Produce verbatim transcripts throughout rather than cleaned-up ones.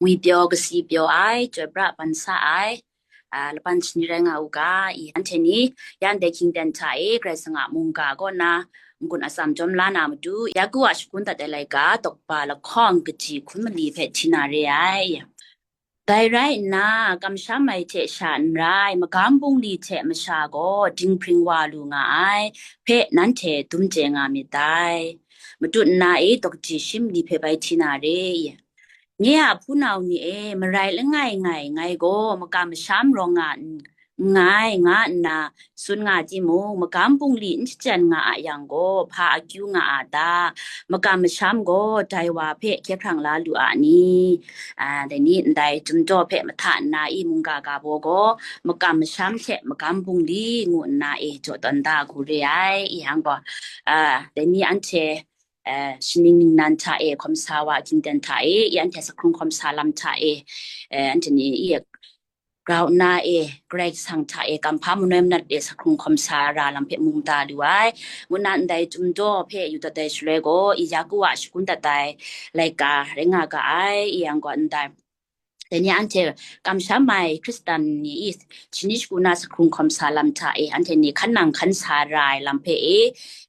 ngwi pyaw kasi pyaw ai, chyoi pra ban sa ai, a, laban shani rai nga u ga, i anhte ni, yan dai hkying ten hta e, Karai Kasang a mungga kaw na, n-gun atsam jawm la na matu, Yaku a shakun dat ai laika, tawkpa lahkawng kaji hkun mali hpe hti na re ai. Dai rai nna, kamsham ai hte sha n rai, magam bungli hte masha gaw dinghpring wa lu nga ai, hpe nanhte dum chye nga myit dai. Matut nna e, dawkaji shim li hpe bai hti na re. Nye a hpunau ni e, marai langai ngai ngai gaw makam masham rawng nga n-, nngai, nga nna tsun nga timung, magam bungli n shachyen nga a yang gaw, hpa akyu nga a ta? Makam masham gaw dai wa hpe hkye hkrang la lu a ni? A, dai ni ndai Chyum Daw hpe mahta nna i mungga ga baw gaw, makam masham hte magam bungli ngu nna e jaw tawn da hku re ai, i yang gaw, a, dai ni anhte, a, shaning ningnan hta e, hkawm sa wa hkying ten hta e, i anhte sahkrung hkawm sa lam hta e, e, anhte ni i grau nna e, Karai Kasang hta e, kamhpa manoi manat e, sahkrung hkawm sa ra lam hpe mu mada lu ai, ngu nna ndai Chyum Daw hpe yu dat ai shaloi gaw, i Yaku a shakun dat ai laika rai nga ga ai, i yang gaw ndai, dai ni anhte kamsham ai Hkristan ni i shani shagu na sahkrung hkawm sa lam hta e, anhte ni hkan nang hkan sa ra ai lam hpe e,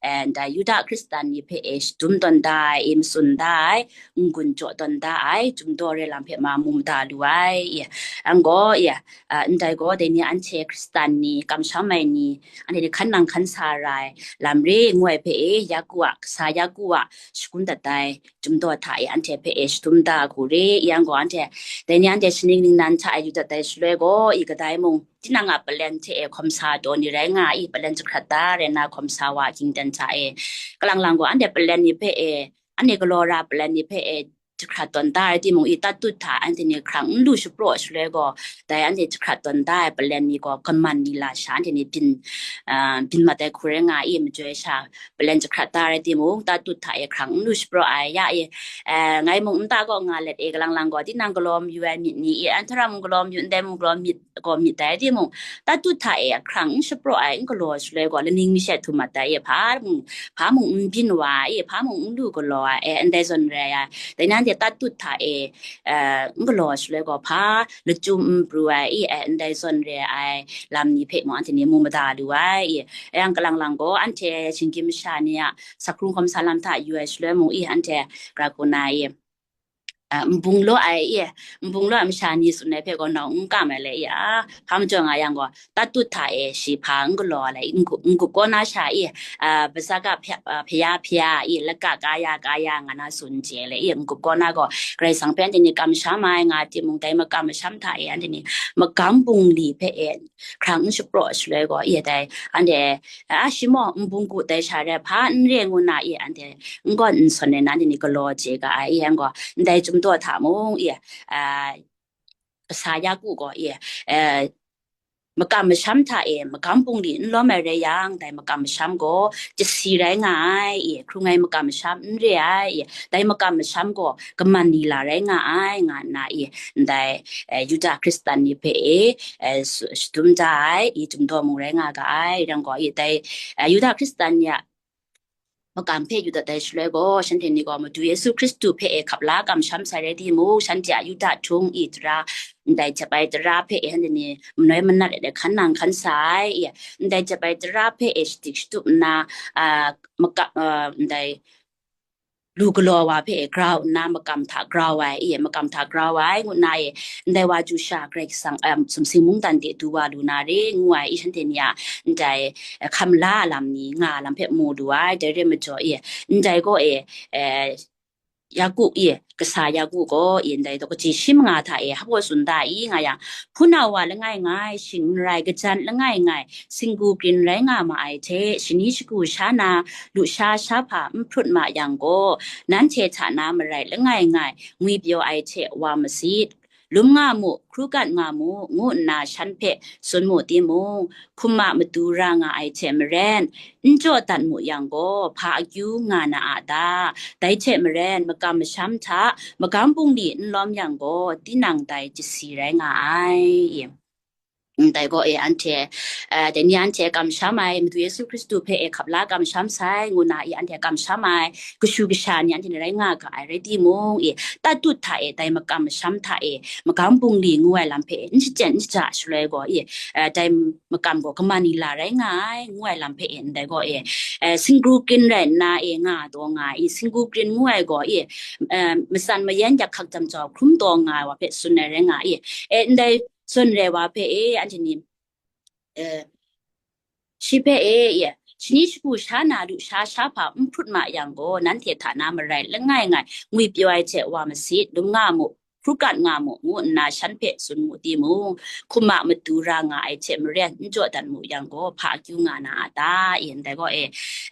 e, ndai Yuda Hkristan ni hpe e shadum tawn da ai, e matsun da ai, n-gun jaw tawn da ai, Chyum Daw re lam hpe ma mu mada lu ai, i yang gaw, i, a, ndai gaw, dai ni anhte Hkristan ni, kamsham ai ni, anhte ni hkan nang hkan sa ra ai lam re ngu ai hpe e, Yaku a, kasa Yaku a shakun dat ai Chyum Daw hta e, anhte hpe e shadum da hku re, i yang gaw, anhte, dai ni anhte shaning ningnan hta e yu dat ai shaloi gaw, i kadai mung, tinang a palen hte e hkawm sa taw ni rai nga i, palen jahkrat da rai nna hkawm sa wa hkying ten hta e, kalang lang gaw, anhte palen ni hpe e, anhte galaw ra palen ni hpe e jahkrat tawn da ai timung, i tatut hta anhte ni hkrang n lu shapraw shaloi gaw, dai anhte jahkrat tawn da ai palen ni gaw kaman ni la sha anhte ni byin, a, byin mat ai hku rai nga i, majoi sha palen jahkrat da ai timung, tatut hta e hkrang n lu shapraw ai, ya e, e, ngai mung nta gaw nga let e, kalang lang gaw, tinang galaw mayu ai myit ni i, anhte ra mung galaw mayu, ndai mung galaw myit gaw myit dai timung, tatut hta e hkrang n shapraw ai, n galaw shaloi gaw, laning masha htum mat dai e, hpa mung, hpa mung n byin wa ai, hpa mung n lu galaw ai, e, ndai zawn rai ai. Dai nanhte tatut hta e, e, n galaw shaloi gaw, hpa lachyum n pru ai, e, e, ndai zawn re ai lam ni hpe mung anhte ni mu mada lu ai, e, yang kalang lang gaw, anhte shinggyim masha ni a sahkrung hkawm sa lam hta yu ai shaloi mung, i, anhte gra hku na, i, a, nbung law ai, i, nbung law ai masha ni tsun ai hpe gaw, nau n kam ai le, i, a, hpa majaw nga yang gaw, tatut hta e shi hpa n galaw ai le, n-, n-, n-, gup kaw na sha, i, a, Pasaka hpya, a, hpya, hpya, i, laka kaya, kaya nga na tsun chye le, i, n-, gup kaw na gaw, Karai Kasang hpe anhte ni kamsham ai nga timung, dai makam masham hta e anhte ni magam bungli hpe e hkrang n shapraw shaloi gaw, i, dai, anhte, a, shi maw, nbung gu dai sha rai, hpa n re ngu na, i, anhte n gawn n sawn ai, nanhte ni galaw chye ga ai, i, yang gaw, ndai Chyum Daw hta mung, i, a, kasa Yaku gaw, i, a, makam masham hta e magam bungli n lawm ai rai yang, dai makam masham gaw chyasi rai nga ai, i, hkrung ai makam masham n re ai, i, dai makam masham gaw kaman ni la rai nga ai, nga nna, i, ndai, e, Yuda Hkristan ni hpe e, e, su-, shadum da ai, i, Chyum Daw mung rai nga ga ai, rang gaw, i, dai, e, Yuda Hkristan ni a makam hpe yu dat ai shaloi gaw, shanhte ni gaw Madu Yesu Hkristu hpe e hkap la kamsham sai rai timung, shanhte a Yuda htung i tara, ndai jep ai tara hpe e shanhte ni manoi manat e hkan nang hkan sa ai, i, ndai jep ai tara hpe e shadik shatup nna, a, maka-, a, ndai lu galaw wa hpe e grau nna makam hta grau ai, i, makam hta grau ai, ngu nna e, ndai wa chyu sha Karai Kasang, em, sumsing mungdan de du wa lu na re, ngu ai, i, shanhte ni a, ndai, e, hkam la lam ni nga lam hpe mu lu ai, dai re majaw, i, ndai gaw e, e, Yaku, i, kasa Yaku gaw, i, ndai daw kaji shi manga hta e hpaw tsun da i, nga yang, hpunau wa langai ngai, shing n rai, kajan langai ngai, singgu grin rai nga ma ai hte, shani shagu sha na, lusha shahpa n hprut ma yang gaw, nanhte hta na marai langai ngai, ngwi pyaw ai hte wa masit, lum nga mu, hkru kat nga mu, ngu nna shan hpe tsun mu timung, hkum a matu ra nga ai hte maren, n jaw dat mu yang gaw, hpa akyu nga na a ta? Dai hte maren, makam masham hta magam bungli n lawm yang gaw, tinang dai chyasi rai nga ai. Ndai gaw e anhte, eh, dai ni anhte kamsham ai, Madu Yesu Hkristu hpe e hkap la kamsham sai, ngu na i anhte kamsham ai, kashu kasha ni anhte ni rai nga ga ai, rai timung, i, tatut hta e, dai makam masham hta e, magam bungli ngu ai lam hpe e, n shachyen n shaja shaloi gaw, i, eh, dai makam gaw kaman ni la rai nga ai, ngu ai lam hpe e, ndai gaw e, eh, singgu krin rai nna e, nga taw nga ai, i, singgu krin ngu ai gaw, i, eh, matsan mayan yak hkak jam jau hkrum taw nga ai wa hpe tsun ai rai nga ai, i, eh, ndai zawn re wa hpe e, anhte ni, eh, shi hpe e, ye, shani shagu sha na lusha sha hpa n hprut ma yang gaw, nanhte hta na marai langai ngai ngwipyaw ai hte wa masit, lum nga mu, hkrukat nga mu, ngu nna shan hpe tsun mu timung, hkum a matu ra nga ai hte maren n jaw dat mu yang gaw, hpa akyu nga na a ta? I ndai gaw e,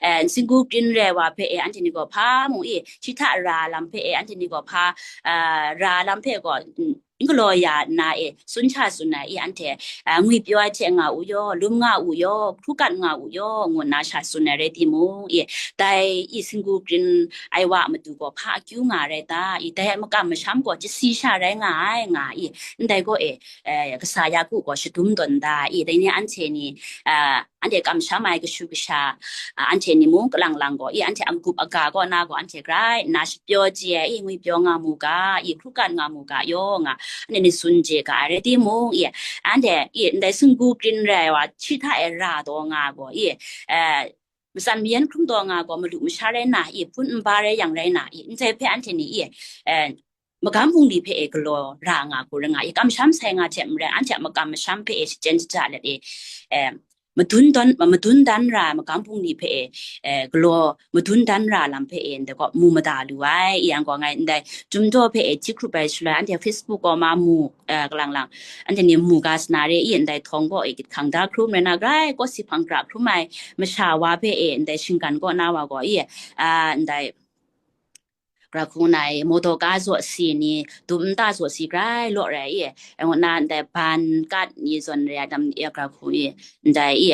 eh, singgu krin re wa hpe e, anhte ni gaw hpa mu i, shi hta ra lam hpe e, anhte ni gaw hpa, ah, ra lam hpe gaw, mm, n galaw ya nna e, tsun sha tsun ai i, anhte, ah, ngwipyaw ai hte nga u yaw, lum nga u yaw, hkrukat nga u yaw, ngu nna sha tsun ai rai timung, i, dai i singgu krin ai wa a matu gaw hpa akyu nga rai ta? I, dai a makam masham gaw chyasi sha rai nga ai, nga i, ndai gaw e, eh, kasa Yaku gaw shadum tawn da i, dai ni anhte ni, ah, anhte kamsham ai kashu kasha, ah, anhte ni mung kalang lang gaw, i, anhte a-gup aga kaw na gaw, anhte grai nna shapyaw chye ai, i, ngwipyaw nga mu ga, i, hkrukat nga mu ga yaw nga, anhte ni tsun chye ga ai rai timung, i, anhte, i, ndai singgu krin rai wa, shi hta e ra taw nga gaw, i, eh, matsan mayan hkrum taw nga gaw, malu masha rai na, i, hpun nba rai yang rai na, i, ndai hpe anhte ni, i, eh, magam bungli hpe e galaw ra nga hku rai nga i, kamsham sai nga hte maren, anhte a makam masham hpe e shachyen shaja let e, eh, madun dan, madun dan ra ai magam bungli hpe e, eh, galaw madun dan ra lam hpe e, ndai gaw mu mada lu ai. I yang gaw ngai ndai Chyum Daw hpe e hti hkrup ai shaloi, anhte Facebook gaw ma mu, eh, kalang lang, anhte ni mu ga sa na re i, ndai htawng gaw e gyit hkang da hkrum rai na, grai kawsi hpang gra hkrum ai masha wa hpe e, ndai shinggan kaw na wa gaw i, ah, ndai, gra hku na i, motor ka zaw si ni, dum nta zaw si grai law rai i, ngu na ndai ban kat ni zawn re ai dam ni e gra hku i, ndai i,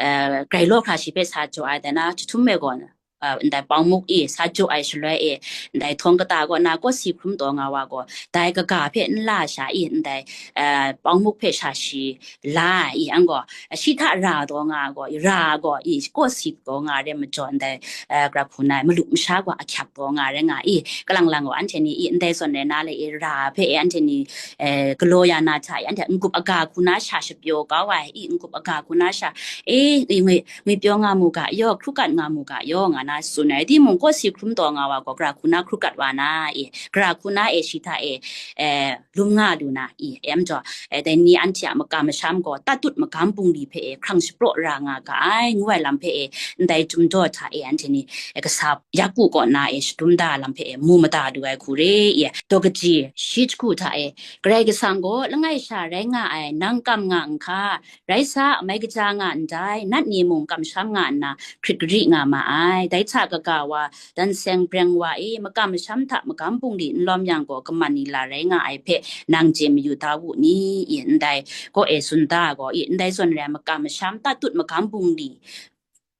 eh, grai law hkra shi hpe sa jaw ai, dai na chyahtum e gaw, eh, ndai pawng muk i sa jaw ai shaloi e, ndai htawng kata kaw na kawsi hkrum taw nga wa gaw, dai kaga hpe n la sha i, ndai, eh, pawng muk hpe sha shi la ai i, ang gaw, shi hta ra taw nga gaw, ra gaw i, kawsi taw nga re majaw ndai, eh, gra hku na i, malu masha gaw ahkyak taw nga re nga i, kalang lang gaw anhte ni i, ndai zawn rai na le i, ra hpe e anhte ni, eh, galaw ya na hta i, anhte n-gup aga hku na sha shapyaw kau ai i, n-gup aga hku na sha, e, i, ngwi, ngwipyaw nga mu ga yaw, hkrukat nga mu ga yaw, nga na tsun ai. Timung kawsi hkrum taw nga wa gaw, gra hku na hkrukat wa na i, gra hku na e shi hta e, eh, lum nga lu na i, em jaw, eh, dai ni anhte a makam masham gaw, tatut magam bungli hpe e hkrang shapraw ra nga ga ai, ngu ai lam hpe e, ndai Chyum Daw hta e anhte ni, eh, kasa Yaku kaw na e shadum da lam hpe e mu mada lu ai hku re i, daw kaji shi jahku hta e, Karai Kasang gaw langai sha rai nga ai, nang kam nga nhka, rai sa, mai kaja nga ndai, nat ni mung kamsham nga nna, hkrit gari nga ma ai. Dai hta kaga wa, dan seng breng wa e, makam masham hta magam bungli n lawm yang gaw, kaman ni la rai nga ai hpe, nang chye mayu da wu ni? I ndai gaw e tsun da gaw, i ndai zawn rai ai makam masham, tatut magam bungli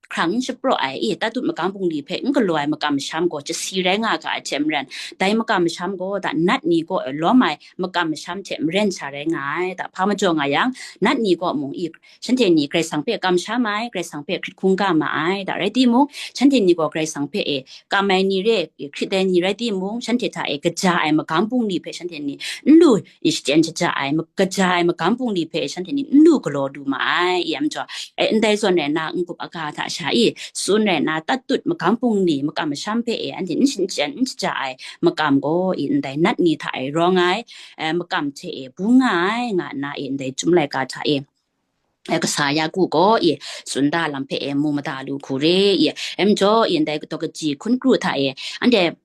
hkrang n shapraw ai, i, tatut magam bungli hpe n galaw ai makam masham gaw chyasi rai nga ga ai hte maren, dai makam masham gaw da nat ni kaw e lawm ai makam masham hte maren sha rai nga ai. Da hpa majaw nga yang, nat ni kaw mung i, shanhte ni Karai Kasang hpe kamsham ai, Karai Kasang hpe hkrit hkungga ma ai. Da rai timung, shanhte ni gaw Karai Kasang hpe e kam ai ni re, e hkrit ai ni rai timung, shanhte hta e kaja ai magam bungli hpe shanhte ni n lu i shachyen shaja ai, ma-, kaja ai magam bungli hpe shanhte ni n lu galaw lu ma ai. I, em jaw, e, ndai zawn rai na, n-gup aga hta sha i, tsun rai na, tatut magam bungli, makam masham hpe e, anhte n shachyen n shaja ai makam gaw, i, ndai nat ni hta e rawng ai, e, makam hte e bung nga ai, nga nna, i, ndai Chyum laika hta e, e, kasa Yaku gaw, i, tsun da lam hpe e mu mada lu hku re, i, em jaw, i, ndai daw kaji hkun kru hta e, anhte,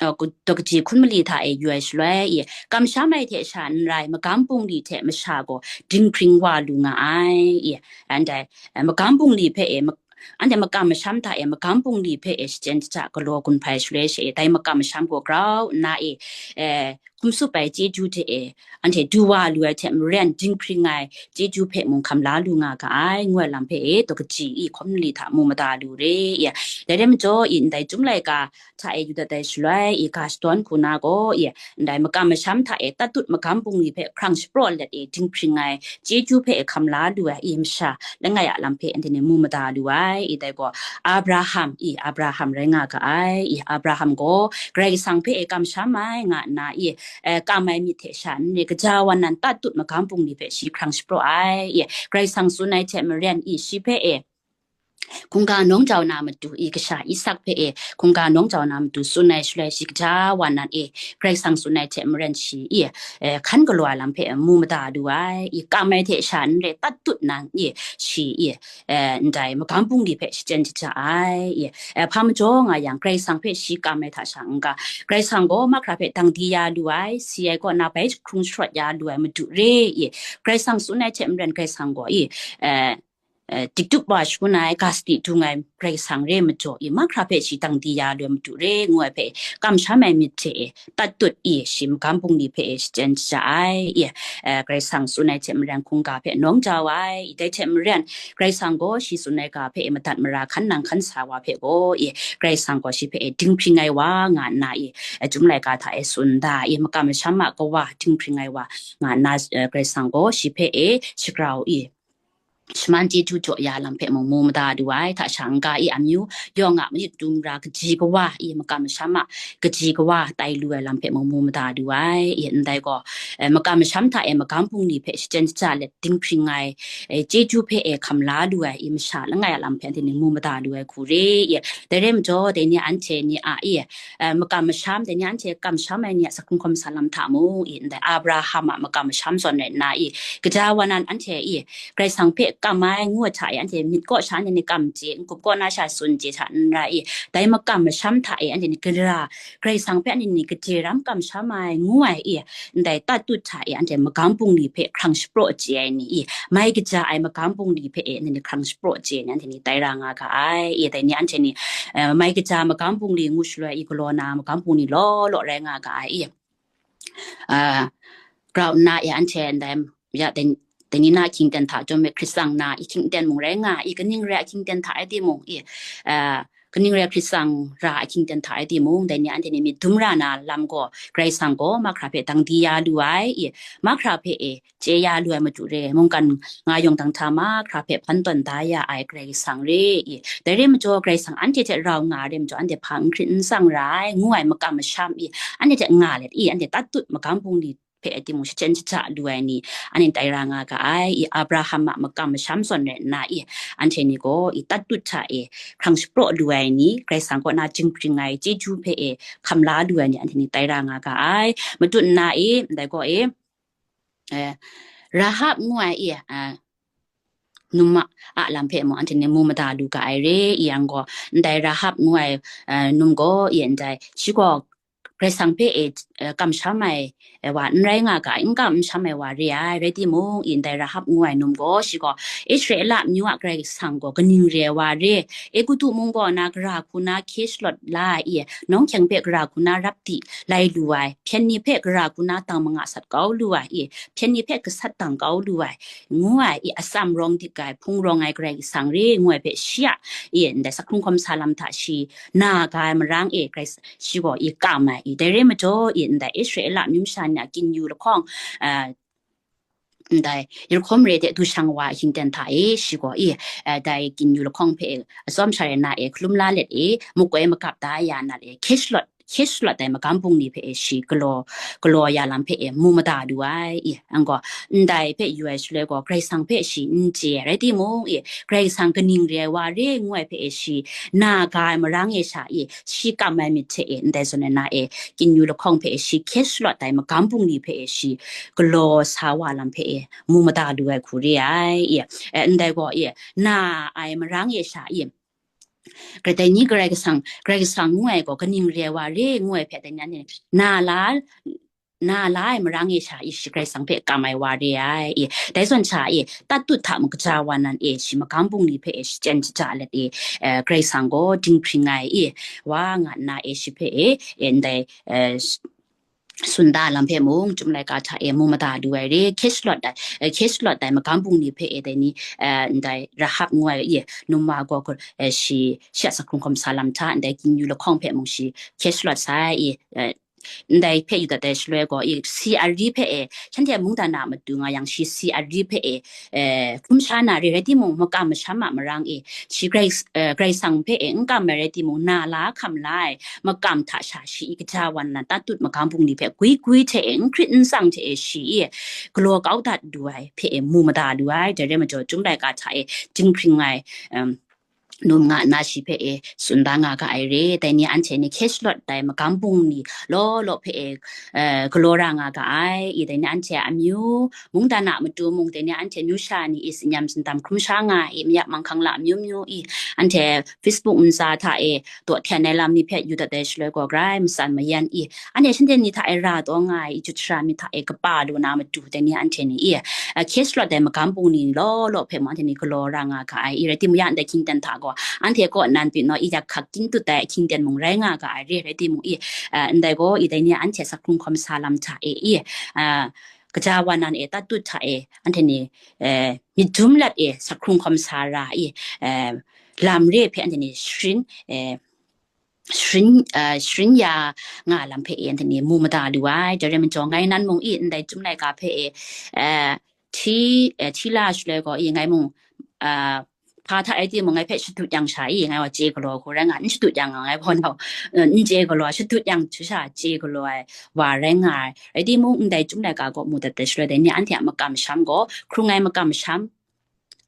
uh, ku-, daw kaji hkun mali hta e yu ai shaloi, i, kamsham ai hte sha n rai, magam bungli hte masha gaw dinghpring wa lu nga ai, i, ndai, eh, magam bungli hpe e, ma-, anhte makam masham hta e, magam bungli hpe e shachyen shaja galaw gun hpai shaloi she, dai makam masham gaw grau nna e, eh, hkum tsup ai chyeju hte e, anhte du wa lu ai hte maren dinghpring ai chyeju hpe mung hkam la lu nga ga ai, ngu ai lam hpe e, daw kaji i hkawm nli hta mu mada lu re, i. Dai rai majaw, i ndai Chyum laika hta e yu dat ai shaloi, i ga shadawn hku na gaw, i ndai makam masham hta e tatut magam bungli hpe hkrang shapraw let e dinghpring ai chyeju hpe e hkam la lu ai, i masha langai a lam hpe anhte ni mu mada lu ai, i dai gaw Abraham, i Abraham rai nga ga ai, i Abraham gaw Karai Kasang hpe e kamsham ai nga nna, i, eh, kam ai myit hte sha n re, kaja wan nan tatut magam bungli hpe shi hkrang shapraw ai, i Karai Kasang tsun ai hte maren, i shi hpe e hkungga nawng jau na matu, i kasha Isak hpe e hkungga nawng jau na matu tsun ai shaloi, shi kaja wan nan e Karai Kasang tsun ai hte maren shi, i, eh, hkan galaw ai lam hpe mu mada lu ai, i kam ai hte sha n re tatut nan, i shi, i, eh, ndai magam bungli hpe shachyen shaja ai, i, eh, hpa majaw nga yang, Karai Kasang hpe shi kam ai hta sha n ga, Karai Kasang gaw mahkra hpe dang di ya lu ai, si ai kaw na bai hkrung sharawt ya lu ai madu re, i Karai Kasang tsun ai hte maren Karai Kasang gaw, i, eh, eh, diktup wa shangun ai, ga sadi dung ai Karai Kasang re majaw, i mahkra hpe shi dang di ya lu ai madu re, ngu ai hpe kamsham ai myit hte e tatut, i shi magam bungli hpe e shachyen shaja ai, i, eh, Karai Kasang tsun ai hte maren hkungga hpe nawng jau ai, i dai hte maren Karai Kasang gaw shi tsun ai ga hpe e madat mara hkan nang hkan sa wa hpe gaw, i Karai Kasang gaw shi hpe e dinghpring ai wa nga nna, i, eh, Chyum laika hta e tsun da, i makam masham a kawa dinghpring ai wa nga nna, eh, Karai Kasang gaw shi hpe e shagrau, i shaman chyeju jaw ya lam hpe mung mu mada lu ai, hta sha n ga, i amyu yawng a mayit dum ra kaji kawa, i makam masham a kaji kawa tai lu ai lam hpe mung mu mada lu ai, i ndai gaw, eh, makam masham hta e magam bungli hpe shachyen shaja let dinghpring ai, eh, chyeju hpe e hkam la lu ai, i masha langai a lam hpe anhte ni mu mada lu ai hku re, i dai rai majaw, dai ni anhte ni a, i, eh, makam masham, dai ni anhte kamsham ai ni a sakhkung hkawm sa lam hta mung, i ndai Abraham a makam masham zawn rai nna, i kaja wan nan anhte, i Karai Kasang hpe kam ai ngu ai hta e, anhte myit kaw sha anhte ni kam chye, n-gup kaw na sha tsun chye hta n rai, i dai makam masham hta e anhte ni gara, Karai Kasang hpe anhte ni gade ram kamsham ai ngu ai, i ndai tatut hta e anhte magam bungli hpe hkrang shapraw chye ai ni, i mai kaja ai magam bungli hpe e anhte ni hkrang shapraw chye ai ni anhte ni tai ra nga ga ai, i dai ni anhte ni, eh, mai kaja magam bungli ngu shaloi, i galaw na magam bungli law law rai nga ga ai, i, ah, grau nna e anhte ndai ya dai, dai ni na hkying ten hta chyawm e hkrit tsang na, i hkying ten mung rai nga, i kaning rai a hkying ten hta ai timung, i, ah, kaning rai a hkrit tsang ra a hkying ten hta ai timung, dai ni anhte ni myit dum ra na lam gaw, Karai Kasang gaw mahkra hpe dang di ya lu ai, i mahkra hpe e chye ya lu ai madu re, mungkan nga yawng dang hta mahkra hpe hpan tawn da ya ai Karai Kasang re, i dai rai majaw, Karai Kasang anhte hte rau nga ai rai majaw, anhte hpa n hkrit n tsang ra ai, ngu ai makam masham, i anhte hte nga let, i anhte tatut magam bungli hpe timung shachyen shaja lu ai ni, anhte tai ra nga ga ai, i Abraham a makam masham zawn rai nna, i anhte ni gaw, i tatut hta e hkrang shapraw lu ai ni, Karai Kasang kaw na dinghpring ai chyeju hpe e hkam la lu ai ni, anhte ni tai ra nga ga ai. Matut nna e, ndai gaw e, eh, Rahab ngu ai, i, ah, num a, a lam hpe mung anhte ni mu mada lu ga ai re, i yang gaw, ndai Rahab ngu ai, eh, num gaw, i ndai, shi gaw Karai Kasang hpe e, eh, kamsham ai, eh, wa n rai nga ga, n kamsham ai wa re ai, rai timung, i ndai Rahab ngu ai num gaw, shi gaw Israela amyu a Karai Kasang gaw kaning re ai wa re, Egutu mung kaw na gara hku na hkye shalawt la ai, i nawng hkyeng hpe gara hku na rap di lai lu ai, hpyen ni hpe gara hku na dang manga sat kau lu ai, i hpyen ni hpe gasat dang kau lu ai, ngu ai, i atsam rawng dik ai, hpung rawng ai Karai Kasang re, ngu ai hpe shi a, i ndai sakhkung hkawm sa lam hta shi na ga ai marang e, Karai Kas-, shi gaw i kam ai, i dai re majaw, i ndai Israela amyu masha ni a ginyu lahkawng, ah, ndai Yerihko mare de du shang wa ahkying ten hta e, shi gaw i, ah, dai ginyu lahkawng hpe atsawm sha re na e, hkalum la let e, makoi magap da ya na let e, hkye shalawt, hkye shalawt ai magam bungli hpe e, shi galaw, galaw ya lam hpe e, mu mada lu ai, i, ang gaw, ndai hpe yu ai shaloi gaw, Karai Kasang hpe shi n chye ai rai timung, i, Karai Kasang kaning re ai wa re ngu ai hpe e, shi na ga ai marang e sha, i, shi kam ai myit hte e, ndai zawn e na e, ginyu lahkawng hpe e, shi hkye shalawt ai magam bungli hpe e, shi galaw sa wa lam hpe e, mu mada lu ai hku re ai, i, eh, ndai gaw, i, na ai marang e sha, i, Kadai ni Karai Kasang, Karai Kasang ngu ai gaw kaning re ai wa re ngu ai hpe, dai ni anhte na la, na la ai marang e sha i shi Karai Kasang hpe kam ai wa re ai, i, dai zawn sha i, tatut hta mung kaja wa nan e shi magam bungli hpe e shachyen shaja let e, eh, Karai Kasang gaw dinghpring ai, i, wa nga nna e shi hpe e, e, ndai, eh, sh-, sunda lam hpe mung, Chyum laika hta e mu mada lu ai re, Kesh Lot dai, eh, Kesh Lot dai magam bungli hpe e dai ni, eh, ndai Rahab ngu ai, ye, num wa gaw, eh, shi, shi a sakrung hkawm sa lam hta, ndai King yu lahkawng hpe mung shi Kesh Lot sai, ye, eh, ndai hpe yu dat ai shaloi gaw, ye, si ari hpe e, shanhte mungdan a matu nga yang shi si ari hpe e, eh, hkrum sha na re, rai timung, makam masham a marang e, shi Karai, eh, Karai Kasang hpe e n kam ai rai timung, na la hkam la ai makam hta sha shi i kaja wan na tatut magam bungli hpe gwi gwi hte e, n hkrit n tsang hte e shi i galaw kau dat lu ai hpe e mu mada lu ai, dai rai majaw, Chyum laika hta e dinghpring ai, um, num nga nna shi hpe e tsun da nga ga ai re. Dai ni anhte ni Kesh Lot dai magam bungli law law hpe e, eh, galaw ra nga ga ai. I dai ni anhte a amyu, mungdan a matu mung, dai ni anhte amyu sha ni i tsin yam tsindam hkrum sha nga i, mayak manghkang la amyu myu i, anhte Facebook ntsa hta e daw hten ai lam ni hpe yu dat ai shaloi gaw, grai matsan mayan i, anhte shanhte ni hta e ra taw nga ai i, jut shara myit hta e kapa lu na matu, dai ni anhte ni i, eh, Kesh Lot dai magam bungli law law hpe mung anhte ni galaw ra nga ga ai. I rai timung, ya ndai hkyingten hta gaw, anhte kaw nan pyi naw i, yak hkak king tut ai hkyingten mung rai nga ga ai re, rai timung i, eh, ndai gaw, i dai ni anhte sakrung hkawm sa lam hta e i, eh, kaja wa nan e tatut hta e, anhte ni, eh, myit dum lat e sakrung hkawm sa ra i, eh, lam re hpe anhte ni sharin, eh, sharin, eh, sharin ya nga lam hpe e anhte ni mu mada lu ai. Dai rai majaw, ngai nan mung i, ndai Chyum laika hpe e, eh, hti, eh, hti la shaloi gaw i, ngai mung, eh, hpa hta rai timung, ngai hpe shadut yang sha i, ngai wa chye galaw hku rai nga, n shadut yang nga, ngai hpaw nau, eh, n chye galaw, shadut yang sha chye galaw ai wa rai nga ai. Rai timung, ndai Chyum laika gaw mu dat ai shaloi, dai ni anhte a makam masham gaw, hkrung ai makam masham,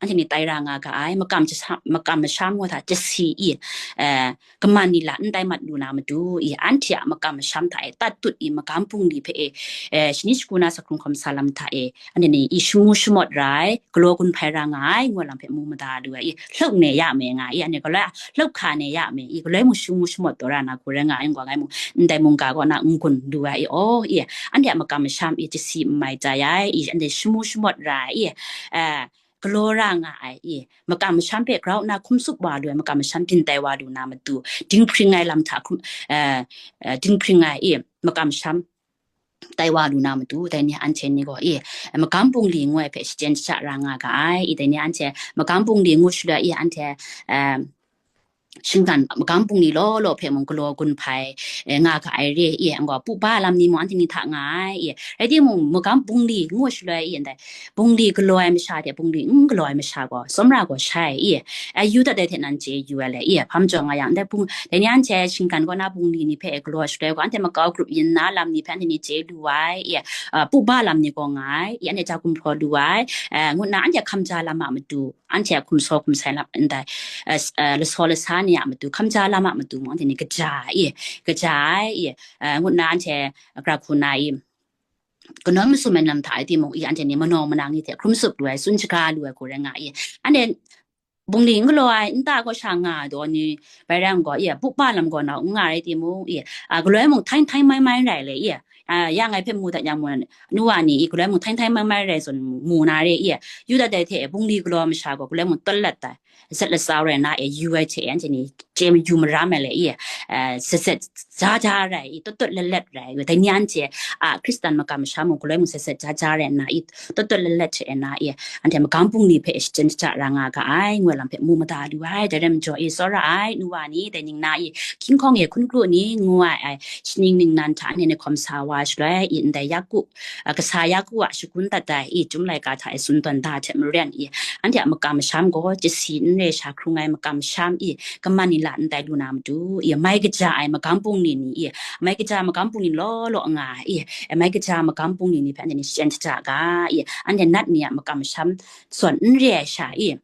anhte ni tai ra nga ga ai, makam jasa-, makam masham ngu hta jasi i, eh, kaman ni la n tai mat lu na matu i, anhte a makam masham hta e tatut i, magam bungli hpe e, eh, shani shagu na sakrung hkawm sa lam hta e, anhte ni i shamu shamawt ra ai, galaw gun hpai ra nga ai, ngu lam hpe mu mada lu ai i, hlaup ne ya me nga i, anhte galaw a, hlaup hka ne ya me i, galaw mung shamu shamawt taw ra na hku rai nga ai, ngu ai mung, ndai mungga kaw na n gun lu ai i, aw, i, anhte a makam masham i, jasi n mai tai ai i, anhte shamu shamawt ra ai i, eh, galaw ra nga ai i, makam masham hpe grau nna hkum tsup wa lu ai, makam masham byin tai wa lu na matu, dinghpring ai lam hta hkum, eh, eh, dinghpring ai i, makam masham tai wa lu na matu, dai ni anhte ni gaw i, magam bungli ngu ai hpe shachyen shaja ra nga ga ai i, dai ni anhte magam bungli ngu shaloi i, anhte, eh, shinggan magam bungli law law hpe mung galaw gun hpai, eh, nga ga ai re i, anhte gaw puba lam ni mung anhte ni hta nga ai i, rai timung, magam bungli ngu shaloi i, ndai bungli galaw ai masha hte bungli n galaw ai masha gaw, tsawmra gaw shai i, a yu dat ai hte nan chye yu ai le i, hpa majaw nga yang, ndai bung, dai ni anhte shinggan kaw na bungli ni hpe galaw shaloi gaw, anhte makau grup yin na lam ni hpe anhte ni chye lu ai i, a, puba lam ni gaw nga ai i, anhte ja gumhpraw lu ai, eh, ngu nna anhte hkam ja lam a matu, anhte a hkum saw hkum sai lam ndai, eh, s-, eh, lasaw lasa ni a matu, hkam ja lam a matu mung anhte ni kaja i, kaja ai i, eh, ngu nna anhte gara hku na i, kanawn masum ai lam hta e timung i, anhte ni manawng manang ni hte hkrum tsup lu ai, tsun shaga lu ai hku rai nga i, anhte bungli n galaw ai, nta kaw sha nga ai daw ni bai rai ngu gaw i, puba lam gaw nau n nga rai timung i, a, galaw ai mung htaing htaing mai mai rai le i, a, ya ngai hpe mu dat yang mung, nu wa ni i, galaw ai mung htaing htaing mai mai rai zawn mu na re i, yu dat ai hte bungli galaw ai masha gaw galaw ai mung tawt lat ai, zat lasau rai na e, yu ai hte anhte ni chye mayu maram ai le i, eh, zat zat ja ja rai i, tawt tawt lat lat rai i, dai ni anhte a Hkristan makam masham mung galaw ai mung zat zat ja ja rai nna i, tawt tawt lat lat hte na i, anhte magam bungli hpe shachyen shaja ra nga ga ai, ngu ai lam hpe mu mada lu ai, dai rai majaw i, tsawra ai, nu wa ni, dai ning na i, hkying hkawng e hkun kru ni, ngu ai, ai, shaning ningnan hta anhte ni hkawm sa wa shaloi i, ndai Yaku, a, kasa Yaku a shagun dat ai i, Chyum laika hta e tsun tawn da hte maren i, anhte a makam masham gaw jasi n re sha hkrung ai makam masham i, kaman ni la n tai lu na matu i, mai kaja ai magam bungli ni i, mai kaja magam bungli law law nga i, mai kaja magam bungli ni hpe anhte ni shachyen shaja ga i, anhte nat ni a makam masham zawn n re ai sha i,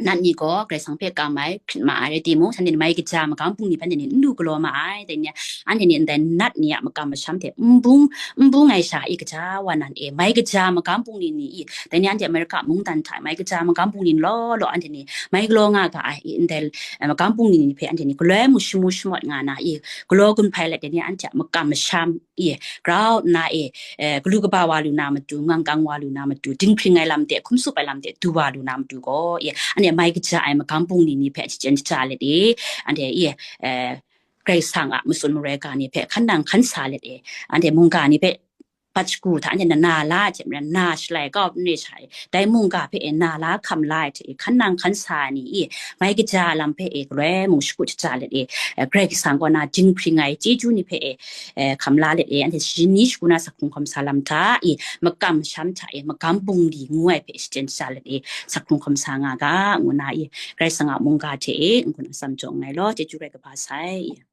nat ni gaw Karai Kasang hpe kam ai hkrit ma ai rai timung, shanhte ni mai kaja magam bungli hpe anhte ni n lu galaw ma ai. Dai ni, anhte ni ndai nat ni a makam masham hte n bung, n bung ai sha i, kaja wa nan e, mai kaja magam bungli ni i, dai ni anhte Amerika mungdan hta mai kaja magam bungli ni law law anhte ni mai galaw nga ga ai i, ndai, eh, magam bungli ni hpe anhte ni galaw ai mung shamu shamawt nga na i, galaw gun hpai let, dai ni anhte a makam masham i, grau nna e, eh, galu kaba wa lu na matu, ngang kang wa lu na matu, dinghpring ai lam de, hkum tsup ai lam de, du wa lu na matu gaw, i, anhte mai kaja ai magam bungli ni hpe shachyen shaja let e, anhte i, eh, Karai Kasang a matsun maroi ga ni hpe hkan nang hkan sa let e, anhte mungga ni hpe pat shagu hta anhte na na la ai hte maren, na shalai kau n re sha e, dai mungga hpe e na la hkam la ai hte e, hkan nang hkan sa ai ni i, mai kaja lam hpe e galoi mung shagu shaja let e, eh, Karai Kasang kaw na dinghpring ai chyeju ni hpe e, eh, hkam la let e, anhte shani shagu na sak hkrung hkawm sa lam hta i, makam masham hta e, magam bungli ngu ai hpe shachyen shaja let e, sak hkrung hkawm sa nga ga, ngu na i, Karai Kasang a mungga hte e n-gun atsam jaw nngai law, chyeju rai kaba sai.